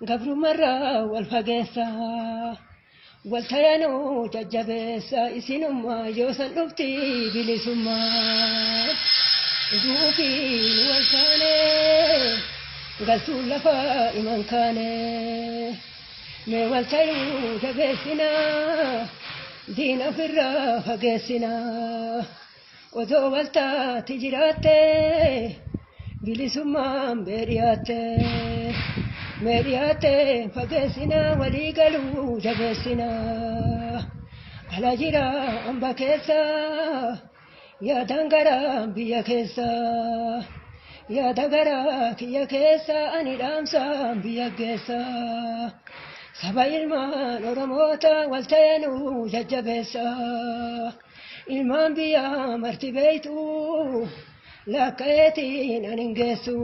Gabrumarraa wal fageessa. Waltayanuu jajjabeessa isinummaa yoo san dhufti bilisummaa. Duufiin wal taane galtuun lafa iman kaane. Mee wal tayuu jabeessinaa diina ofirraa fageessinaa. Otoo wal taati jiraatte bilisummaan bee dhiyaatte. Mee dhiyaatte fageessinaa walii galuu jabeessinaa. Ala jira hamba keessa yaadaan gara biyya keessa. Yaada gara kiyya keessa ani dhaamsaan biyya geessa. Saba ilmaan Oromoota wal tayanuu jajjabeessa. Ilmaan biyya marti beeytu lakkaa'eetiin ani hin geessu.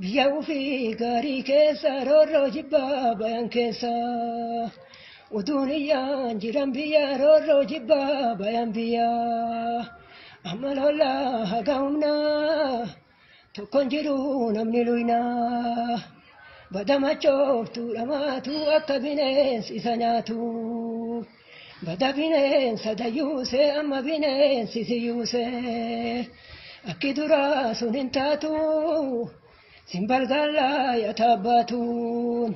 Biyya ofii gaarii keessa roorroo jibbaa bayan keessa. Utuun iyyaan jiran biyya roorroo jibbaa bayan biyya. Amma lollaa haga humnaa tokkon jiru namni luynaa. Bada machooftuu dhamaatu akka bineensi isa nyaatu. Bada bineensa dayyuusee amma bineensi si yuusee. Akki duraa sun hin taatu simbalgaallaa yaataabbaatuun.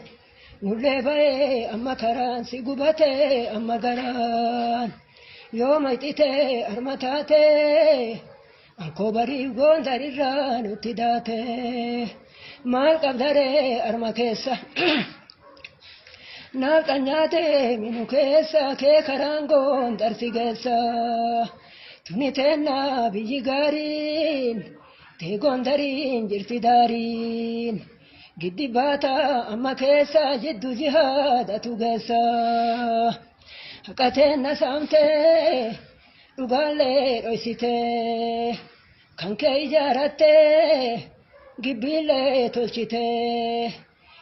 Nullee ba'ee amma karaan si gubatee amma garaan. Yoo mayxitee arma taatee ankoo barii goondarirraa nutti daatee. Maal qabdaree arma keessa. Naaf nyaatee minu keessa kee karaan goondar si geessa. Tuni teennaa biyyi gaariin tee goondariin jirti daariin. Giddi baata amma keessa jiddu jihaadatu geessa. Haqa teenna saamtee dhugaallee dhoysitee kan kee ijaarattee gibbiillee tolchitee.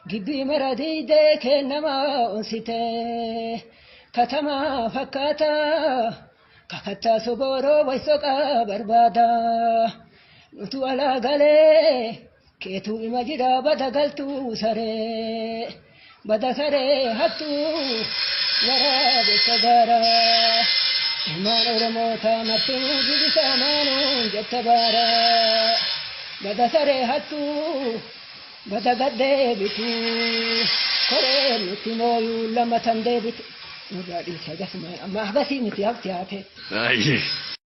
Gibbii mara diidee kennamaa onsitee katamaa fakkaata kakattaa sobooroo waysoqaa barbaada. Nutu alaa galee keetuu ima jira bada galtuu saree bada saree hattuu waraabessa gaaraa. Ilmaan Oromoota martinuu bilisa maanuun jetta baaraa bada saree hattuu. Bada gad deebitu koree nutti mooyuu lama tan deebitu. Nurraa dhiise gasuma amma hagasii miti hafti hafe. Ayyee.